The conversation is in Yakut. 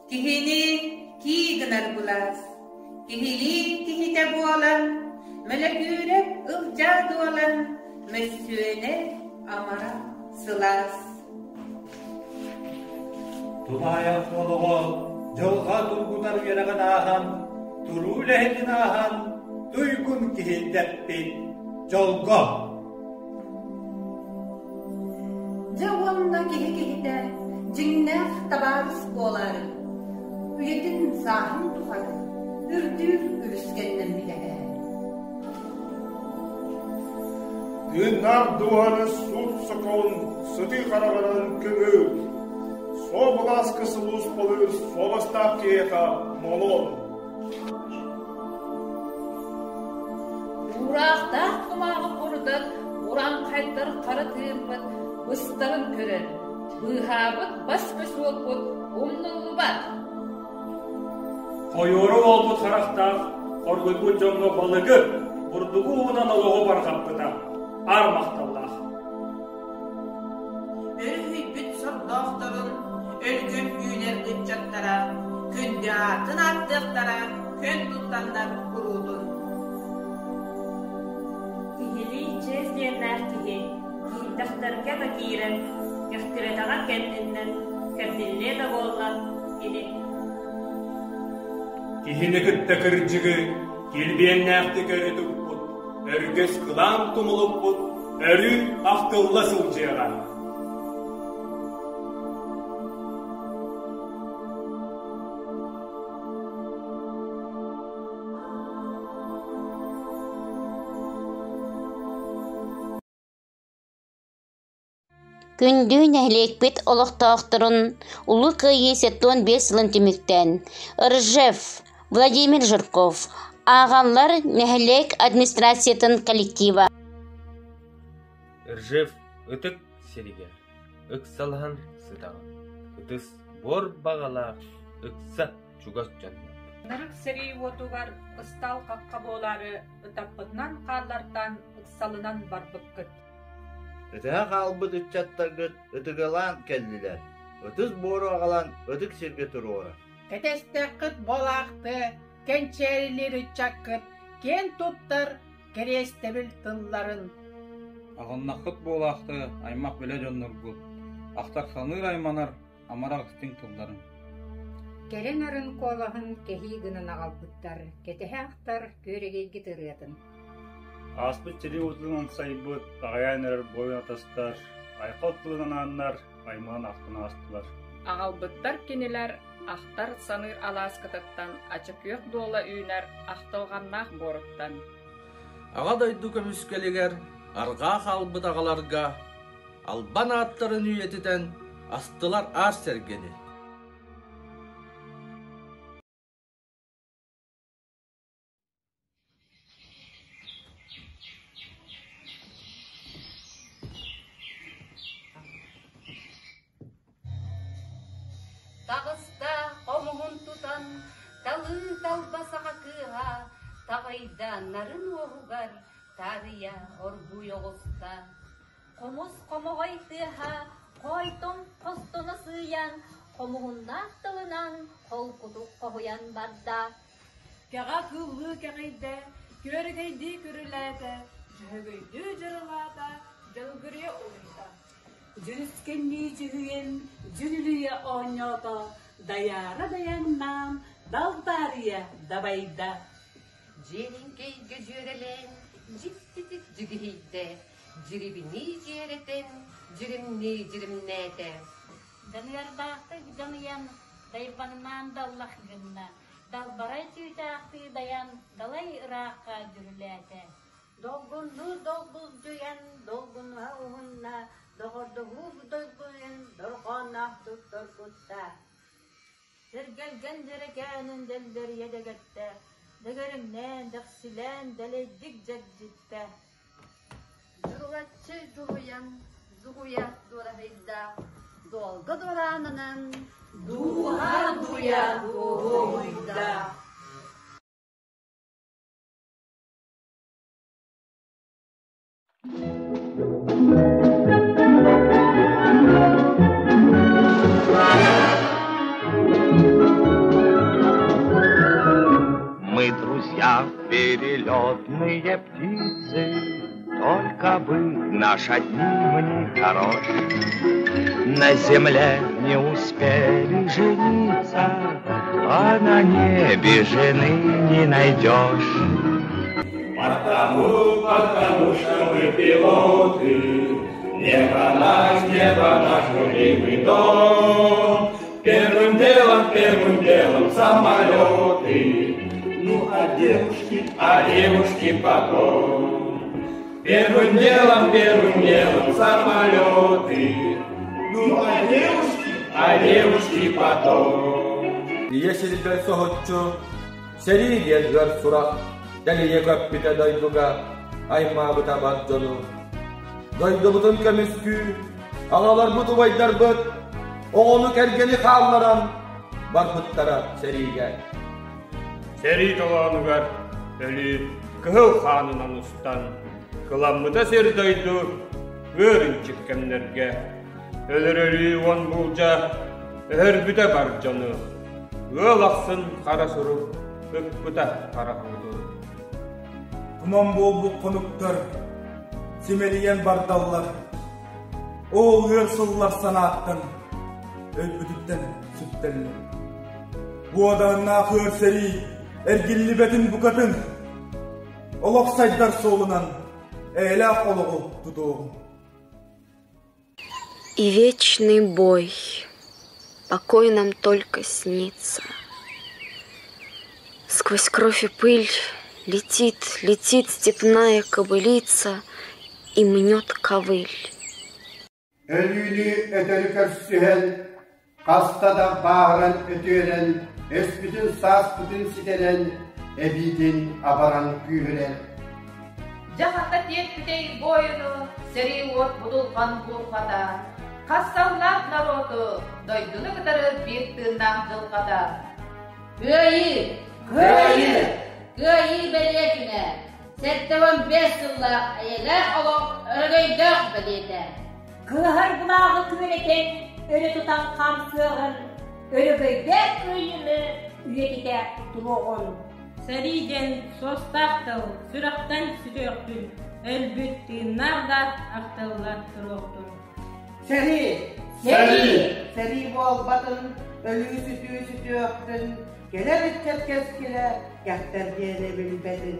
Киһини кии гынар былаас, киһилии киһитэ буолан, мөлөкүүрэп ылдьаа дуолан, мөссүөнэ амара сылаас. Тулаайах олоҕо дьылҕа тургутар үөрэҕин ааһан, туруу үлэһитин ааһан, туйгун киһи дэппит дьолго! Дьэ уонна киһи киһитэ дьиҥнээх табаарыс буолаары, үйэтин сааһын тухары үрдүүр үлүскэннэммитэ ээ. Тыыннаах дууһаны суут-сокуон сытыы хараҕынан көҥүл, суо-былааска сулууспалыыр суобастаах киһиэхэ молон. Уураахтаах кумааҕы курдат урааҥхайдар хара тыыммыт быстарын көрөн, быыһаабыт бас-көс уолбут умнуллубат. Хойуору буолбут харахтаах хоргуйбут дьоҥҥо балыгы, бурдугу уунан олоҕу барҕаппыта аар махталлаах. Өрүһүйбүт сордоохторун өлгөм үүнэр ыччаттара күндү аатын ааттыахтара күн туттаннар куруутун. Киһилии чиэс диэннээх киһи киирдэхтэргэ да киирэн, кэхтибэтэҕэр кэннинэн кэрдиллиэ да буолла ини. Киһини кытта кырдьыгы килбиэннээхтик өрө туппут, өргөс кылаан тумулуппут өрүү ахтылла сылдьыаҕа. Күндү нэһилиэкпит олохтоохторун Улуу Кыайыы 75 сылын түмүктээн Ржев Владимир Жирков ааҕаллар нэһилиэк администрациятын коллектива. Ржев ытык сиригэр ыксалаһан сытаҕын, ытыс буор баҕалаах ыкса чугас дьоннор. Ынырык сэрии уотугар ыстаал хахха буолаары ытаппытынан хааллартаан ыксалынан барбыккыт. Ытыһа хаалбыт ыччаттаргыт ытыгылаан кэллилэр, ытыс буору аҕалан ытык сиргэ туруора. Кэтэстэххит буолаахты, кэнчээрилиир ыччаккыт киэн туттар кэриэстэбил тылларын. Аҕыннаххыт буолаахты аймах-билэ дьонноргут, ахтар-саныыр айманар амарах истиҥ тылларын. Кэрэ нарын куолаһын кэһии гынан аҕалбыттар, кэтэһэ ахтар күөрэгэйгит ырыатын. Ааспыт сэрии уотун амсайбыт, аҕыйаан эрэр буойун атастар, айхал тылын анааннар, аймаҕын ахтан аастылар. Аҕалбыттар кинилэр ахтар-саныыр алааскытыттан ача күөх дуола үүнэр ахтылҕаннаах буоруттан. Аҕа дойду көмүскэлигэр арҕаа хаалбыт аҕаларга албан ааттарын үйэтитэн астылар аар сэргэни. Таҕыста хомуһун тутан, талыы талба саха кыыһа таҕайда нарын уоһугар таарыйа оргууй оҕуста. Хомус хомоҕой тыаһа хойтон хостоно сыыйан, хомуһуннаах тылынан холкутук хоһуйан барда. Кэҕэ кыыллыы кэҕийдэ, күөрэгэйдии күрүлээтэ, дьөһөгөйдүү дьырылаата, дьалгырыйа улуйда. Дьүрүскэннии дьүһүйэн, дьүрүлүйэ оонньоото, дайаара дайаннаан, далбаарыйа дабайда. Дьиэриҥкэйгэ дьүөрэлээн, дьиктитик дьигиһийдэ, дьирибинии дьиэрэтэн, дьиримнии дьиримнээтэ. Дьаныардаахтык дьаныйан, дайбаҥнаан даллах гынна, далбарай чыычаахтыы дайан, далай ыраахха дьүрүлээтэ. Долгуннуу долгулдьуйан, долгунуһа уһунна, доҕордоһуу дойгуйун дорҕоонноохтук доргутта. Сэргэлгэн дьэрэкээнин дэллэрийэ дэгэттэ, дэгэриннээн, дэхсилээн дэлэйдик дьэгдьиттэ. Дьурулаччы дуһуйан, дуһуйа дуораһыйда, дуолга дуораанынан дууһа дуйа дуоһуйда. Перелетные птицы, только бы наш одним не хорош. На земле не успели жениться, а на небе жены не найдешь. Потому, потому что мы пилоты, Небо наш, небо наш любимый дом. Первым делом, первым делом самолеты, Ну а девушки, а девушки потом. Первым делом, первым делом самолеты, Ну а девушки, а девушки потом. Ийэ сиригэр соһуччу, сэрии диэн ыар сурах дэлийэ көппүтэ дойдуга аймаабыта бар дьону. Дойдубутун көмүскүү, аҕаларбыт убайдарбыт оҕону кэргэни хаалларан барбыттара сэриигэ. Сэрии толоонугар өлүү кыһыл хаанынан устан, кыламмыта сир-дойду ыар ынчык кэмнэргэ өлөр өлүү уон буулдьа өһөрбүтэ бар дьону, ыал ахсын хара сурук ыкпыта харах уутун. Туман буолбут хонуктар симэлийэн бардаллар, ол ыар сыллар санааттан өлбүтүттэн сүттэллэр. Уодаһыннаах ыар сэрии эргиллибэтин букатын, олох сайдар суолунан эйэлээх олоҕу тутуоҕум. И вечный бой, покой нам только снится. Сквозь кровь и пыль летит, летит степная кобылица и мнет ковыль. Өлүүнү өтөрү көрсүһэн, хаста да бааһыран өтүөрэн, өспүтүн сааспытын ситэрэн, эбиитин абаран күүһүрэн. Дьэ ханна тиэрпитэй буойуну сэрии уот будулҕан буурҕата, хас саллаат норуоту дойдуну кытары биир тыыннаах дьылҕата. Кыайыы! Кыайыы! Кыайыы бэлиэ күнэ! 75 сыллаах эйэлээх олох өрөгөйдөөх бэлиэтэ. Кыаһар былааҕы күөрэтэн, өрө тутан хаамсыаҕын, өрөгөйдөөх кыайыыны үйэтитэ туруоҕун. Сэрии диэн суостаах тыл, сүрэхтэн сүтүөхтүн, өлбүт тыыннаах да ахтылла туруохтун. Сэрии! Сэрии! Сэрии буолбатын, өлүү-сүтүү сүтүөхтүн, кэлэр ыччат кэскилэ кэхтэр диэни билбэтин.